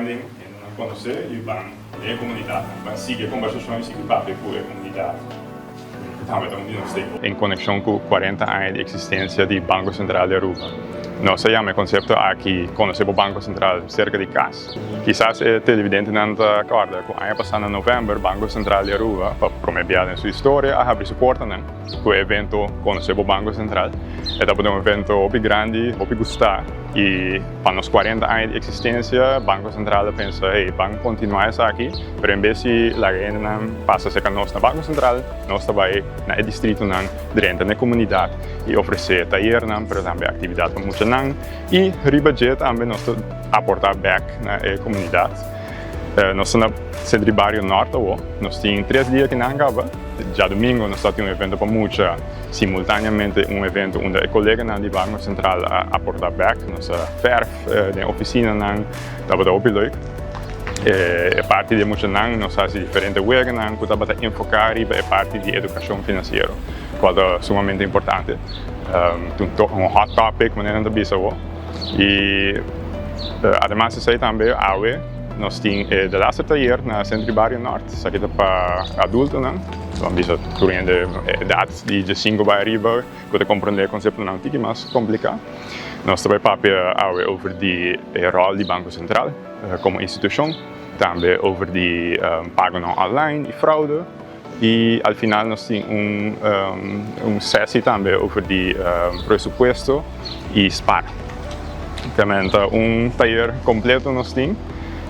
Branding, hendenan konosé i ban den e komunidat. Ban sigui e kombersashon i sigui papia ku e komunidat ku tambe ta un di nos stakeholders. En konekshon ku 40 aña di eksistensia di Banko Sentral di Aruba, nos a yama e konsepto aki Konosé bo Banko Sentral serka di kas. Kisas e televidentenan ta kòrda ku aña pasá na novèmber Banko Sentral di Aruba pa promé bia den su historia a habri su portanan ku e evento Konosé bo Banko Sentral. E tabata un evento hopi grandi, hopi gustá i pa nos 40 aña di eksistensia Banko Sentral a pensa, hey, ban kontinuá esaki, pero en bes di laga hendenan pasa serka nos na Banko Sentral, nos ta bai na e distritonan, drenta na e komunidat i ofresé tayernan, pero tambe aktividat pa muchanan i riba dje tambe nos ta aportá bèk na e komunidat. Nos ta na Sentro di Bario Nort awo. Nos tin tres dia kinan kaba. Djadumingu nos ta tin un evento pa mucha, simultaneamente un evento unda e koleganan di Banko Sentral a aportá bèk. Nos a fèrf den ofisinanan, tabata hopi leuk. E parti di e muchanan nos a hasi diferente weganan ku tabata enfoká riba e parti di edukashon finansiero, kual ta sumamente importante. Ta un hot topic manera nan ta bisa awo. I ademas di esei tambe awe nos tin e delaster tayer na Sentro di Bario Nort. Esaki ta pa adultonan, bo a bisa tur hende edat di diesinko bai ariba ku ta komprondé konseptonan un tiki mas kompliká. Nos ta bai papia awe over di e ròl di Banko Sentral komo institushon, tambe over di pagonan online i fraude. I al final nos tin un un sesi tambe over di presupuesto i spar. Tambe ta un tayer kompleto nos tin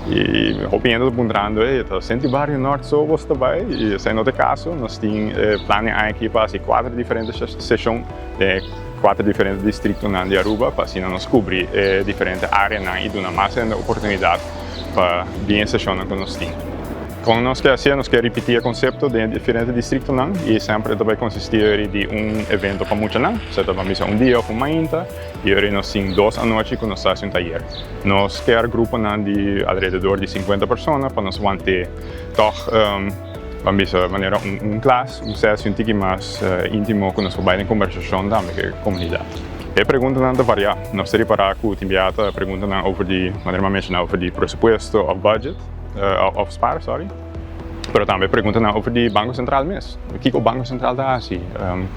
i hopi hende ta puntrando ey ta Senti Bario Nort so bos ta bai? I esei no ta e kaso, nos tin e plan den aña aki pa hasi kuater diferente seshon den e kuater diferente distriktonan di Aruba pa asina nos kubri e diferente areanan i duna mas hende oportunidat pa bin e seshonnan ku nos tin. Kon nos ke hasié? Nos ke ripití e konsepto den e diferente distriktonan i semper e ta bai konsistí ori di un evento pa muchanan, sea ta ban bisa un dia òf un mainta, i ori nos tin dos anochi ku nos ta hasi un tayer. Nos kier gruponan di alrededor di sinkuenta persona pa nos want'é tòg ban bisa manera un klas, un sesi un tiki mas íntimo ku nos por bai den kombersashon tambe ku e komunidat. E preguntanan ta variá. Nos ta ripará ku tin bia ta preguntanan over di, manera mi a menshoná, over di presupuesto òf budget. Of spaar, sorry. Pero tambe preguntanan over di Banko Sentral mes. Kiko Banko Sentral ta hasi?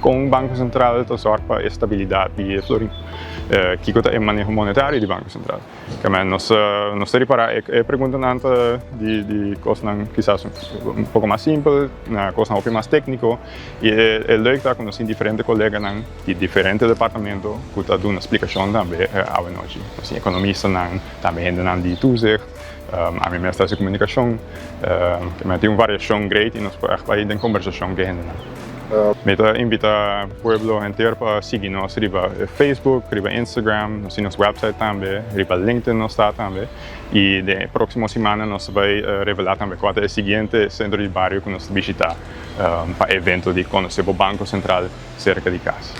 Kon Banko Sentral ta sòrg pa e stabilidat di e florin? Kiko ta e maneho monetario di Banko Sentral? Kèmen nos nos ta ripará e preguntanan ta di di kosnan kisas un poko mas simpel na kosnan hopi mas tékniko. I e leuk ta ku nos tin diferente koleganan di diferente departamento ku ta duna splikashon tambe awenochi. Nos tin ekonomistanan, tambe hendenan di toezicht. Ami mes ta hasi komunikashon. Mi tin un variashon great i nos por ègt bai den kombersashon ku e hendenan. Mi ta invitá pueblo henter pa sigui nos riba Facebook, riba Instagram, nos tin nos website tambe, riba LinkedIn nos ta tambe. I den e próksimo simannan nos ta bai revelá tambe kua ta e siguiente sentro di bario ku nos ta bishitá pa e evento di Konosé bo Banko Sentral serka di kas.